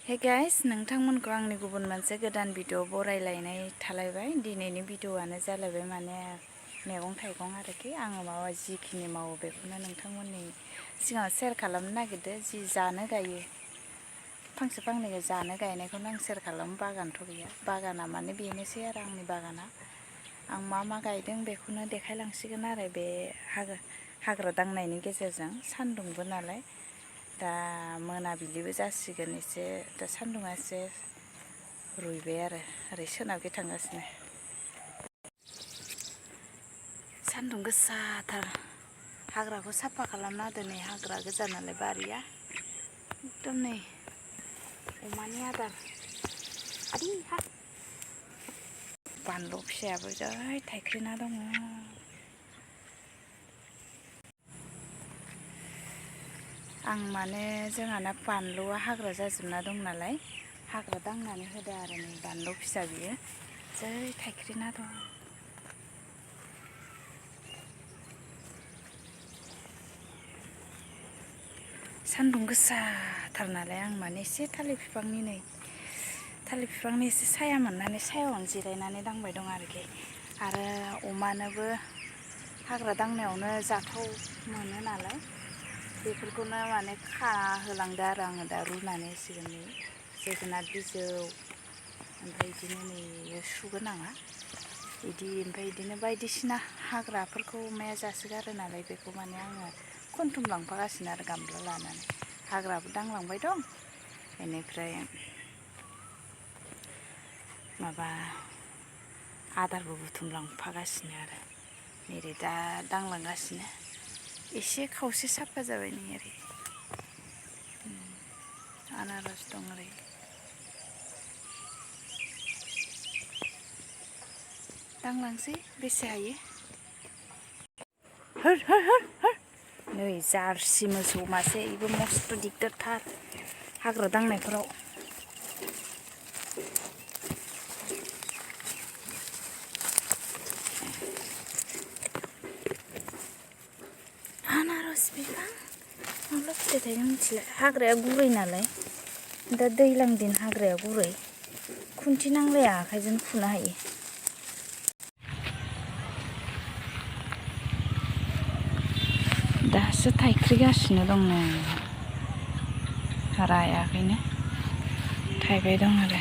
Hey guys नोंथांमोनखौ आंनि गुबुन मोनसे गोदान भिडिअ बरायलायनाय थालायबाय। दिनैनि भिडिअआनो जालायबाय माने मैगं थाइगं आरोखि आङो जिखिनि मावो बेखौनो नोंथांमोननि सिगाङाव शेयार खालामनो नागिरदो। जि जानो गायो फांसे फांनै जानो गायनायखौनो आं शेयार खालामो। बागानथ' गैया, बागाना माने बेनोसै आरो आंनि बागाना। आं मा गायदों बेखौनो देखायलांसिगोन आरो बे हाग्रा दांनायनि गेजेरजों। सान्दुंबो नालाय दा मोनाबिलिबो जासिगोन एसे, दा सान्दुंआ एसे रुइबाय आरो ओरै सोनाबखै थांगासिनो। सान्दुं गोसाथार, हाग्राखौ साफा खालामना दोनै हाग्रा गोजा नालाय बारिया एकदम नै अमानि आदार आदि हा बानलु फिसायाबो जै थाइख्रिना दङ। आं माने जोंहाना बानलुआ हाग्रा जाजोबना दं नालाय हाग्रा दांनानै होदो आरो नै बानलु फिसा बियो जै थाइख्रिना दं। सान्दुं गोसाथार नालाय आं माने एसे थालिर बिफांनि एसे साया मोननानै सायावनो जिरायनानै दांबाय दं आरोखि। आरो अमानोबो हाग्रा दांनायावनो जाथाव मोनो नालाय बेफोरखौनो माने होलांदो आरो आङो दा रुनानै होसिगोन। नै जोगोनार बिजौ, ओमफ्राय बिदिनो नै सुगोनाङा बिदि, ओमफ्राय बिदिनो बायदिसिना हाग्राफोरखौ अमाया जासोगारो नालाय बेखौ माने आङो खन्थुम लांफागासिनो आरो गामला लानानै। हाग्राबो दांलांबाय दं, बेनिफ्राय माबा आदारबो बुथुमलांफागासिनो आरो नै दा दांलांगासिनो। एसे खावसे साफा जाबाय नै ओरै आनारस दं ओरै। दांलांसै बेसे हायो। नै जार्सि मोसौ मासे, बेबो मस्थ' दिगदारथार हाग्रा दांनायफोराव। आनारस बिफां माब्ला फिथाइ थायो मिथिला। हाग्राया गुरै नालाय दा दैज्लां दिन, हाग्राया गुरै, खुन्थि नांलाया आखाइजों फुनो हायो। दासो थाइख्रिगासिनो दं नै, रायाखैनो थाइबाय दं आरो।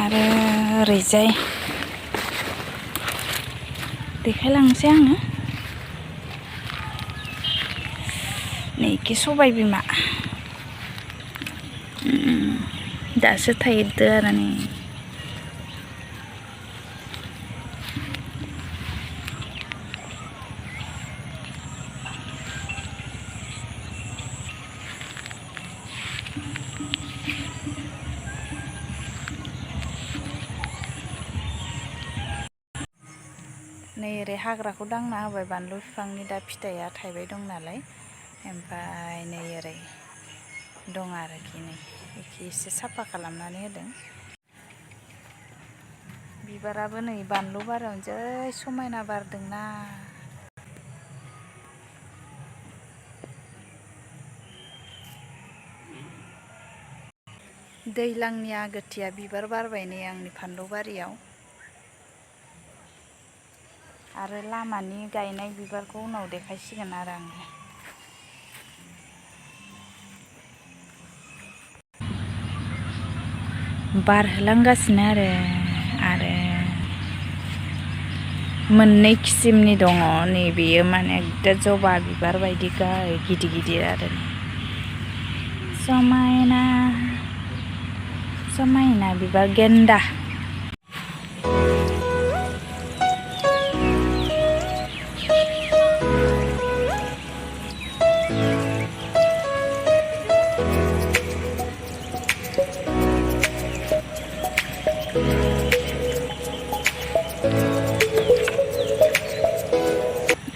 आरो ओरैजाय देखायलांसै आङो। नैखि सबाय बिमा दासो थाइदो आरो नै। नै ओरै हाग्राखौ दांना होबाय बानलु बिफांनि, दा फिथाइया थाइबाय दं नालाय। ओमफ्राय नै ओरै दं आरोखि, नै एखे एसे साफा खालामनानै होदों। बिबाराबो नै बानलु बारियावनो जै समायना बारदोंना। दैज्लांनि आगोथिया बिबार बारबाय नै आंनि फानलु बारियाव। आरो लामानि गायनाय बिबारखौ उनाव देखायसिगोन आरो आङो। बारहोलांगासिनो आरो मोननै किसिमनि दङ। नैबेयो माने एकदम जबा बिबार बायदि गिदिर गिदिर आरो समायना समायना बिबार गेन्दा।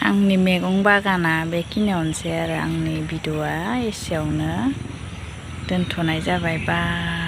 आंनि मैगं बागाना बेखिनियावनोसै आरो आंनि भिडिअआ एसेयावनो दोनथ'नाय जाबाय। बाय।